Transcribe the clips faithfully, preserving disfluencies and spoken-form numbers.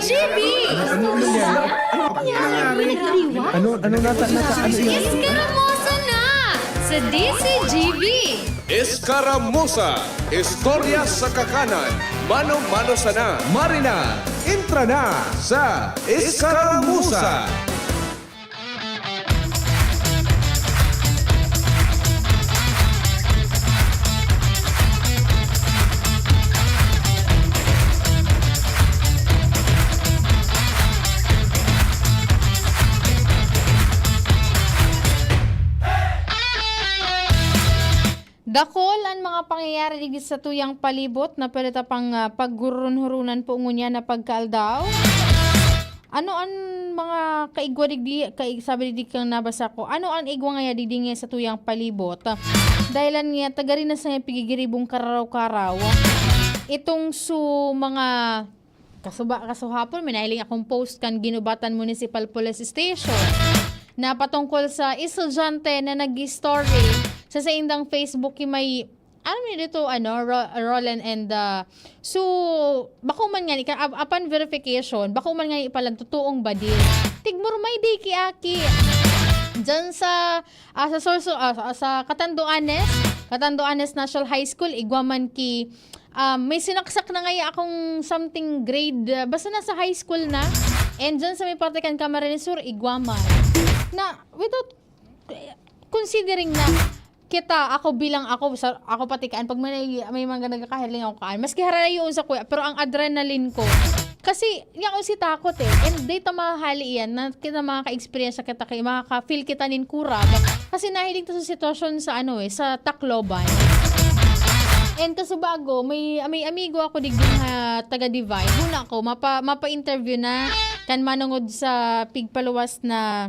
G B! Ano, ano nangyari? Ano, ano nata-, nata-, ano yan? Eskaramosa na sa D C G B! Eskaramosa, istorya sa kakanan, mano-mano sana. Marina, entra na sa Eskaramosa. Dakul an mga pangyayari digdi sa tuyang palibot na pwede ta pang, ah, paghurun-hurunan po ngunyan na pagkaaldaw. Ano an mga kaigwa digdi, kai-, sabi digdi kan nabasa ko, ano an igwa ngaya digdi ngaya sa tuyang palibot? Dahilan ngaya taga rin na sa ngaya pigigiribong kararaw-karaw. Itong su mga kasuba-, kasuhapon, may nahiling akong post kan Guinobatan Municipal Police Station na patungkol sa estudyante na nag-story sa saindang Facebook, ki may alam niyo dito, ano, Ro-, Roland and, ah, so, bako man ngani, ka-, up-, upon verification, bako man ngani palan totoong badil. Tigmurmay day ki aki. Diyan sa, ah, sa Sorso-, ah, sa, sa Catanduanes, Catanduanes National High School, igwa man ki, ah, may sinaksak na ngaya akong something grade, ah, basta nasa high school na. And diyan sa may parte kan Camarines Sur, igwa man. Na, without, considering na kita, ako bilang ako, sa, ako pati kaan, pag may, may mga nagkakahiling ako kaan, maski harayo sa kuya, pero ang adrenaline ko, kasi, niya ako si takot eh. And data mahali yan, na kita makaka-experience kita kay, makaka-feel kita nin kurab. Kasi nahiling ta sa sitwasyon sa ano eh, sa Tacloban. And kasubago, may, may amigo ako digdi nga taga Divine. Huna ko, mapa, mapa-interview na kan manungod sa pigpaluwas na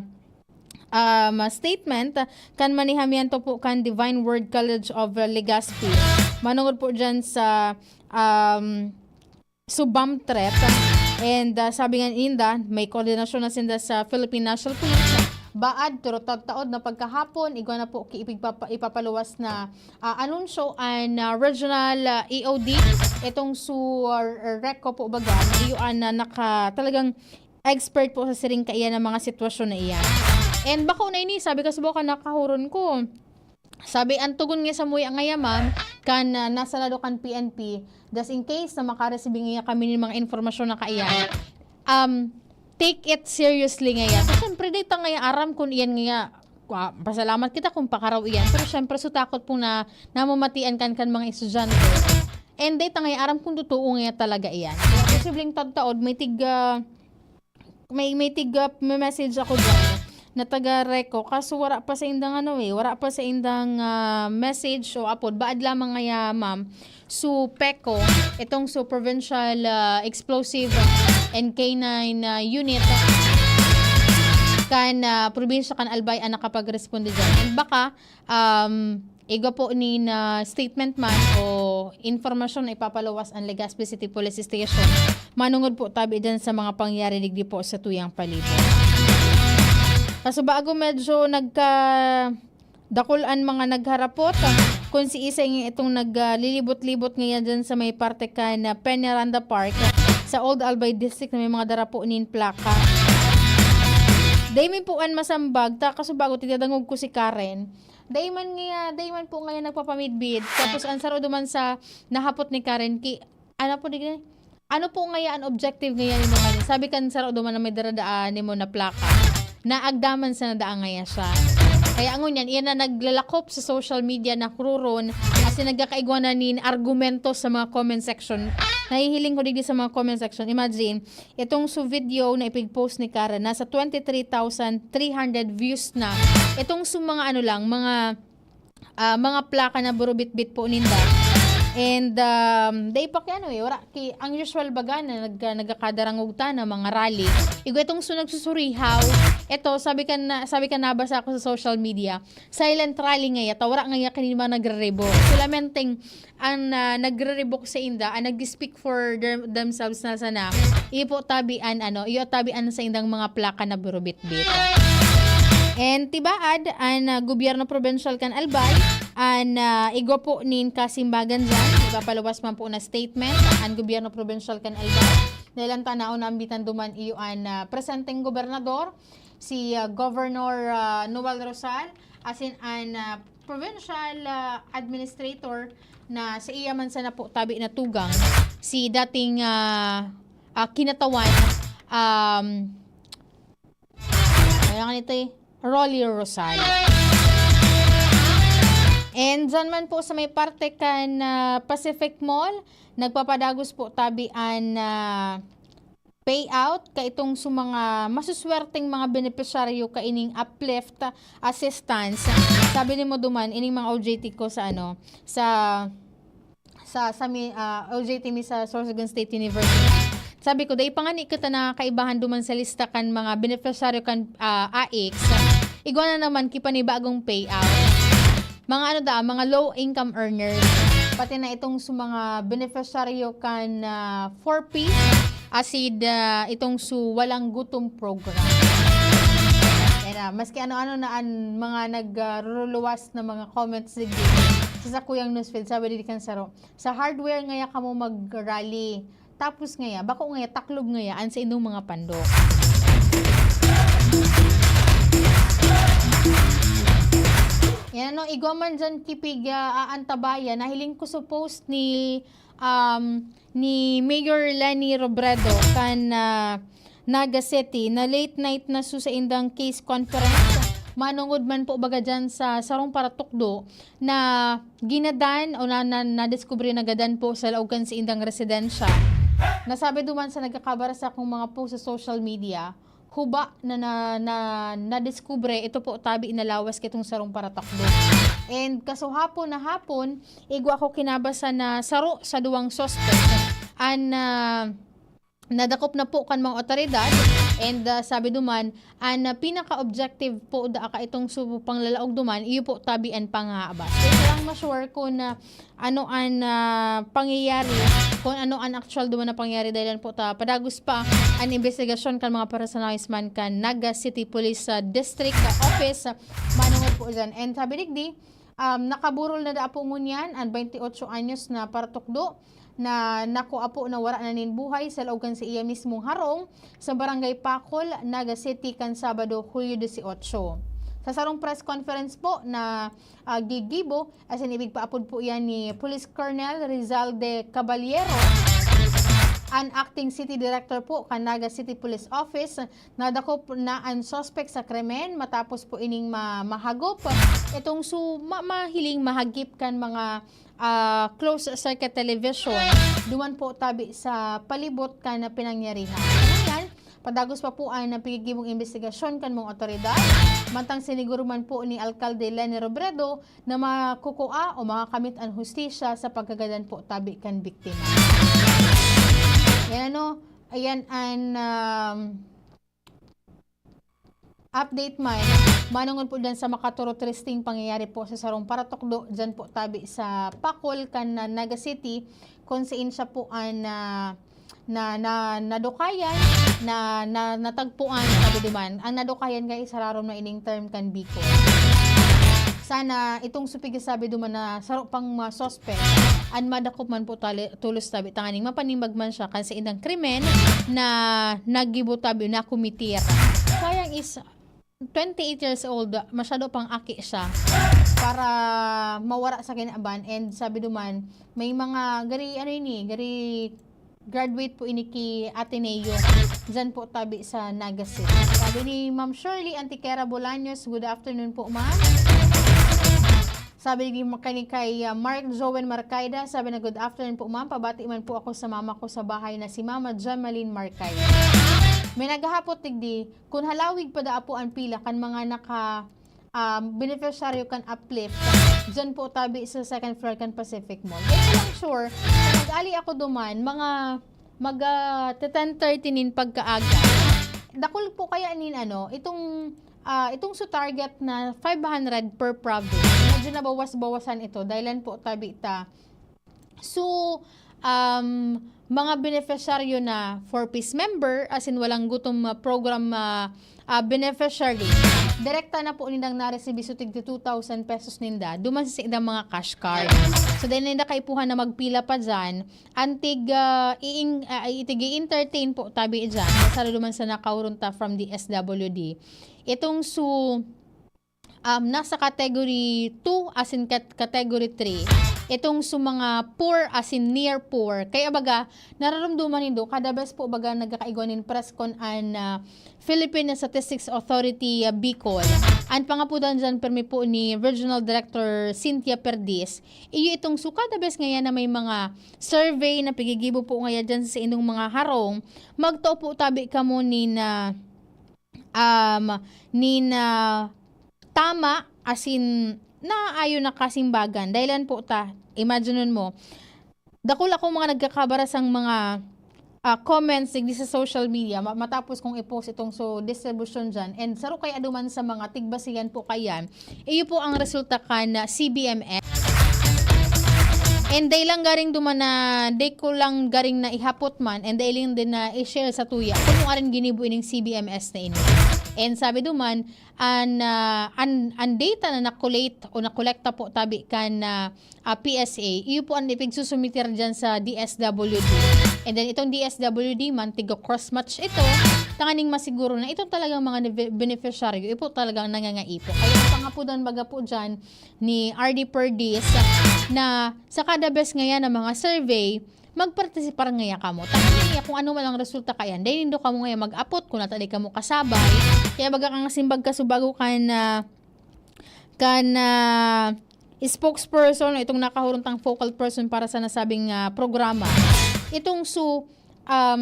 um, statement kan manehamiento po kan Divine Word College of Legazpi. Manungod po dyan sa, um, subam threat. And, uh, sabi nga ninda, may koordinasyon na sinda sa Philippine National Police. Baad, pero taod-taod na pagkahapon, igwa na po ki-, ipigpapa-, ipapaluwas na, uh, anunsyo an, uh, regional, uh, E O D. Itong su, uh, reco po baga, iyo an, uh, naka, talagang expert po sa siring kaiyan na mga sitwasyon na iyan. And bako na ini, sabi ka, subukan nakahuron ko. Sabi, ang tugon nga samuya ngaya, ma'am, kan, ah, nasa lado kan P N P, just in case na makaresibi ngaya kami nin mga informasyon na kaiyan, um, take it seriously ngaya. So, syempre, dito ngaya aram kun iyan ngaya, ah, pasalamat kita kung pakaraw iyan. Pero syempre, sutakot po na namamatian kan, kan mga estudyante. And dito ngaya aram kung totoo ngaya talaga iyan. Kaya posibleng tagtaod, may tig, ah, may, may tig, ah, may message ako dyan na taga Reco, kaso wala pa sa indang ano eh, wala pa sa indang, ah, message o apod. Baad lamang ngaya, ma'am, su PECO, itong su Provincial, ah, Explosive and K nine, ah, Unit kan, ah, probinsya kan Albay ang nakapagresponde dyan. And baka, um, igwa po nin, ah, statement man o informasyon na ipapaluwas ang Legazpi City Police Station manungod po tabi dyan sa mga pangyayari digdi po sa tuyang palibot. Kaso bago medyo nagka-, dakul an mga nagharapot, kun siisay nga itong naglilibot-libot ngayan dyan sa may parte kan, ah, Peñaranda Park sa Old Albay District na may mga darapo nin plaka. Dai mi po an masambag, ta kaso bago tigdadangog ko si Karen. Dai man ngaya, dai man po ngaya nagpapamidbid. Tapos ang saro duman sa nahapot ni Karen, ki, ano po, di, ano po ngaya an objective ngaya nimo ngani? Sabi kan saro duman na may daradaan nimo na plaka. Naagdaman sa nadaan ngaya siya. Kaya ngunyan, iyan na naglalakop sa social media na kururon, as in, nagkakaigwa na nin argumento sa mga comment section. Nahihiling ko digdi sa mga comment section. Imagine, itong su video na ipig-post ni Karen, nasa twenty-three thousand three hundred views na. Itong su mga ano lang, mga, ah, mga plaka na burubitbit po ninda. And, um, dai pa kay ano eh, wala ki, ang usual baga na nag-, nagkadarangog ta na mga rally. Igwa itong su nagsusurihaw. Ito, sabi ka na, sabi ka nabasa ko sa social media, silent rally ngaya, ta wala ngaya kini mga nagre-revoke. Solamente an, ah, nagre-revoke sa inda, an nag-speak for their, themselves na sana, iyo po tabi an, ano, iyo tabi an sa indang mga plaka na burubitbit. And tibaad, an, ah, gobyerno probensyal kan Albay, an, ah, igwa po nin kasimbagan dyan, ipapaluwas man po na statement, an gobyerno probensyal kan Albay, Dahil ang tanaw na ambitan duman iyo an, ah, presenteng gobernador, si, ah, Governor, ah, Noel Rosal, asin an, ah, provincial, ah, administrator na sa iya man sana po tabi na tugang, si dating, ah, ah, kinatawan, um, kaya nga nito eh, Rolly Rosal. And dyan man po sa may parte kan, ah, Pacific Mall, nagpapadagos po tabi an, ah, payout ka itong sa mga masuswerteng mga benepisyaryo kaining uplift assistance. Sabi ni mo duman, ining mga O J T ko sa ano, sa, sa, sa mi-, ah, O J T mi sa Sorsogon State University. Sabi ko, "Dai pa ngani kita na kaibahan duman sa lista kan mga benepisyaryo kan, ah, A I C S. Igwa na naman ki panibagong payout." Mga ano da, mga low income earners. Pati na itong sa mga beneficiaryo kan, ah, four Ps, asin, ah, itong sa walang gutom program. Yan na, maski ano-ano na ang mga nag, ah, ruruluwas na mga comments digdi sa sakuyang newsfeed, sabi digdi kan saro, "Sa hardware ngaya kamo mag-rally." Tapos ngaya, bako ngaya, taklob ngaya, an sa indong mga pandok. Yan ano, igwa man dyan kipig, ah, aantabayan, nahiling ko sa post ni, um, ni Mayor Leni Robredo kan, ah, Naga City na late night na su sa indang case conference. Manungod man po baga dyan sa sarong paratukdo na ginadan o na, na, nadiskubre na gadan po sa laog kan saindang residensya. Nasabi duman sa nagkakabara sa akong mga post sa social media, huba na, na, na, nadiskubre ito po tabi na lawas kitong sarong paratakbo. And kasuhapon na hapon, igwa ko kinabasa na saro sa duwang suspect an, ah, nadakop na po kan mga otoridad. And, ah, sabi duman, an, ah, pinaka-objective po da ka itong su-, panglalaog duman, iyo po tabi an panghahabas. So, ito lang ma-sure kung, ah, ano an, ah, pangyayari, kung ano an actual duman na pangyayari, dahil po ta, padagos pa an investigasyon kan mga personahes man kan Naga City Police, ah, District, ah, Office, ah, manungod po dyan. And sabi digdi, um, nakaburol na da po ngunyan an twenty-ocho anyos na paratukdo na nakua po na wara na nin buhay sa laog kan sa iya mismong harong sa Barangay Pacol, Naga City, kan Sabado, Hulyo dieciocho. Sa sarong press conference po na, ah, gigibo, asin ibig paapod po iyan ni Police Colonel Rizal de Caballero, an acting city director po kan Naga City Police Office, nadakop na an suspect sa krimen matapos po ining ma-, mahagop itong su-, ma-, mahiling mahagip kan mga, ah, closed circuit television duman po tabi sa palibot kan pinangyarihan. Ngunyan, padagos pa po an pinigibong imbestigasyon kan mga otoridad. Mantang siniguro man po ni Alkalde Leni Robredo na makukua o makakamit an hustisya sa pagkagadan po tabi kan biktima. Yan ano, ayan an, um, update man. Manungod po dyan sa makaturotristing pangyayari po sa sarong paratukdo dyan po tabi sa Pacol kan, ah, Naga City, kung saan siya po an, ah, na, na, nadukayan, na, na, natagpuan, sabi duman. Ang nadukayan kay sararom na ining term kan Bicol. Sana itong supig sabi duman na saro pang mga suspect, an madakop man po tali-, tulos tabi tanganing mapanimbag man siya kan sa indang krimen na naggibo tabi na kumitir. Sayang is twenty-eight years old, masyado pang aki siya para mawara sa kinaban. And sabi duman, may mga gari, ano ini, gari graduate po ini ki Ateneo. Diyan po tabi sa Naga City. Sabi ni Ma'am Shirley Antiquera Bolaños, "Good afternoon po, ma'am." Sabi ni kani kay, ah, Mark Joven Marcaida, sabi na, "Good afternoon po, ma'am. Pabati man po ako sa mama ko sa bahay na si Mama Jameline Marcaida." May naghahapot digdi, kun halawig pa daa po an pila kan mga naka, ah, beneficiaryo kan uplift, diyan po tabi sa second floor kan Pacific Mall. Di ko lang sure, nag-ali ako duman, mga mag, ah, ten thirty nin pagkaaga. Dakul po kaya nin ano, itong, ah, itong su target na five hundred per province. Medyo nabawas-bawasan ito. Dahilan po tabi ta. So, um, mga beneficiaryo na Four Ps member, as in walang gutom, ah, program, ah, ah, beneficiary, direkta na po nindang na-receive so tig two thousand pesos ninda, duman sa saindang mga cash card. So, dai na ninda kaipuhan na magpila pa dyan, antig, ah, iing-, ah, itig i-entertain po tabi dyan, masyado duman sa nakaurunta from D S W D. Itong su-, um, nasa category two as in cat-, category three, itong su mga poor as in near poor. Kaya baga, nararamdaman nindo, kada bes po baga nagkakaigwa nin press con an, ah, Philippine Statistics Authority, ah, Bicol. An pangapudan dyan, permi po ni Regional Director Cynthia Perdiz, iyo itong su kada bes ngayon na may mga survey na pigigibo po ngayon dyan sa inyong mga harong, magtao po tabi kamo ni na um, nin, ah, tama, as in, naayon na kasimbagan. Dahilan po ta, imagine mo, dakul akong mga nagkakabarasang mga, ah, comments digdi sa social media, ma-, matapos kong i-post itong so distribution dyan. And saro kaya duman sa mga tigbasihan po kayan, iyo po ang resulta kan, ah, C B M S. And dai lang garing duman na, dai ko lang garing na ihapot man, and dai lang din na i-share sa tuya. Kung ano rin ginibo ining C B M S na ini. And sabi duman, an, ah, an, an data na na-collate o nakolekta po tabi kan, ah, ah, P S A, iyo po ang ipigsusumiter dyan sa D S W D. And then itong D S W D man, tigo cross-match ito, tanganing masiguro na itong talagang mga nebe-, beneficiaryo, ipo talagang nangangaipo. Kaya ang pangapudan baga po dyan ni R D Perdiz na sa kada bes ngayon na mga survey, magpartisipar ngaya kamo. Tanganing kung ano man ang resulta kayan, dai nindo kamo ngaya mag-apot kung nata dai kamo kasabay. Kaya baga kang simbag kasubago kan, ah, kan, ah, spokesperson o itong nakahuruntang focal person para sa nasabing, ah, programa. Itong su, um,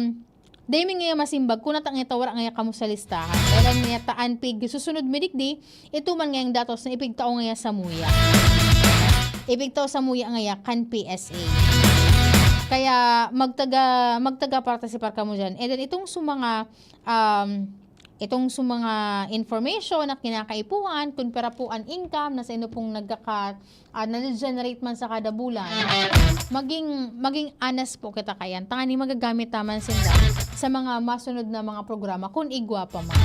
dai mi ngaya masimbag kung nata ngaya ta wara ngaya kamo sa listahan. Kaya lang ngaya ta an pig susunod mi digdi, ito man ngayang datos na ipigtao ngaya sa muya. Ipigtao sa muya ngaya kan P S A. Kaya magtaga, magtaga partisipar kamo dyan. And then itong su mga, um, itong su mga information na kinakaipuhan, kung pera po an income na sa inyo pong nagkaka-, ah, nade-generate man sa kada bulan, maging, maging honest po kita kayan. Tanganing magagamit ta man sinda sa mga masunod na mga programa, kung igwa pa man.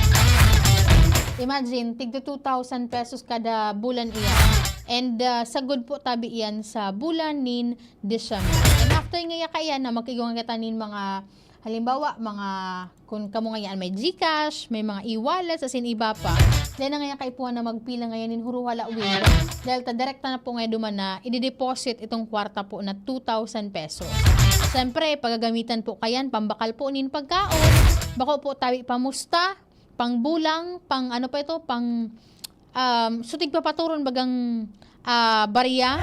Imagine, tigda two thousand pesos kada bulan iyan. And, ah, sagod po tabi iyan sa bulan nin December. And after ngaya kaiyan na magkaigwa kita nin mga, halimbawa, mga, kung kamo ngayon may GCash, may mga e-wallet, as in iba pa, dai na ngaya kaipuhan na magpila ngayon nin huruhala week. Dahil ta direkta na po ngayon duman na i-deposit itong kwarta po na two thousand pesos. Siyempre, pagagamitan po kayan, pambakal po nin pagkaon, bako po tabi pamusta, pang bulang, pang ano pa ito, pang, um, so tigpapaturon bagang, ah, barya.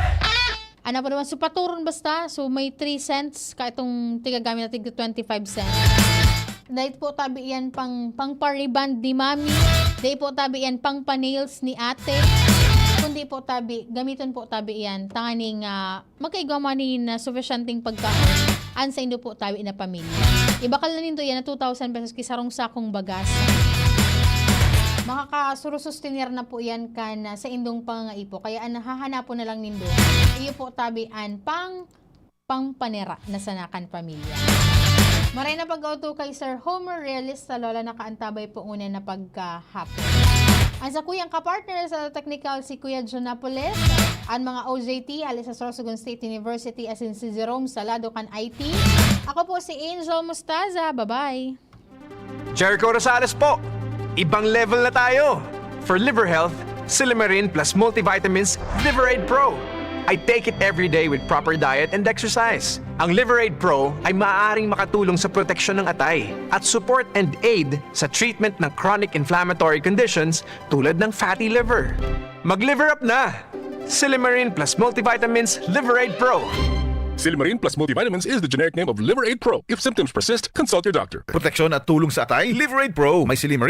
Ano pa naman, so paturon basta, so may three cents ka itong tigagamit na tig twenty-five cents. Dahil po tabi yan pang, pang pa-rebond ni mami. Dahil po tabi yan pang pa-nails ni ate. Kundi po tabi, gamiton po tabi yan. Tanganing, ah, magkaigwa man nin, ah, sufisyenteng pagkaon an saindo po tabi na pamilya. Ibakal na nindo yan na two thousand pesos ki sarong sakong bagas. Makakasurusustener na po yan kan, ah, saindong pangangaipo. Kaya an hahanapon na lang nindo, iyo po tabi an pang pangpanera na sana kan pamilya. Maray na pag-auto kay Sir Homer Realista, Lola, nakaantabay po ngunyan na pagkahapon. Ang sakuyang kapartner sa technical, si Kuya John Napoles, ang mga O J T, hali sa Sorsogon State University, asin si Jerome Salado kan I T. Ako po si Angel Mustaza. Bye-bye. Jericho Rosales po! Ibang level na tayo! For liver health, Silymarin plus multivitamins Liver Aid Pro. I take it every day with proper diet and exercise. Ang Liver Aid Pro ay maaaring makatulong sa proteksyon ng atay at support and aid sa treatment ng chronic inflammatory conditions tulad ng fatty liver. Mag-liver up na! Silymarin plus multivitamins Liver Aid Pro. Silymarin plus multivitamins is the generic name of Liver Aid Pro. If symptoms persist, consult your doctor. Proteksyon at tulong sa atay, Liver Aid Pro. May Silymarin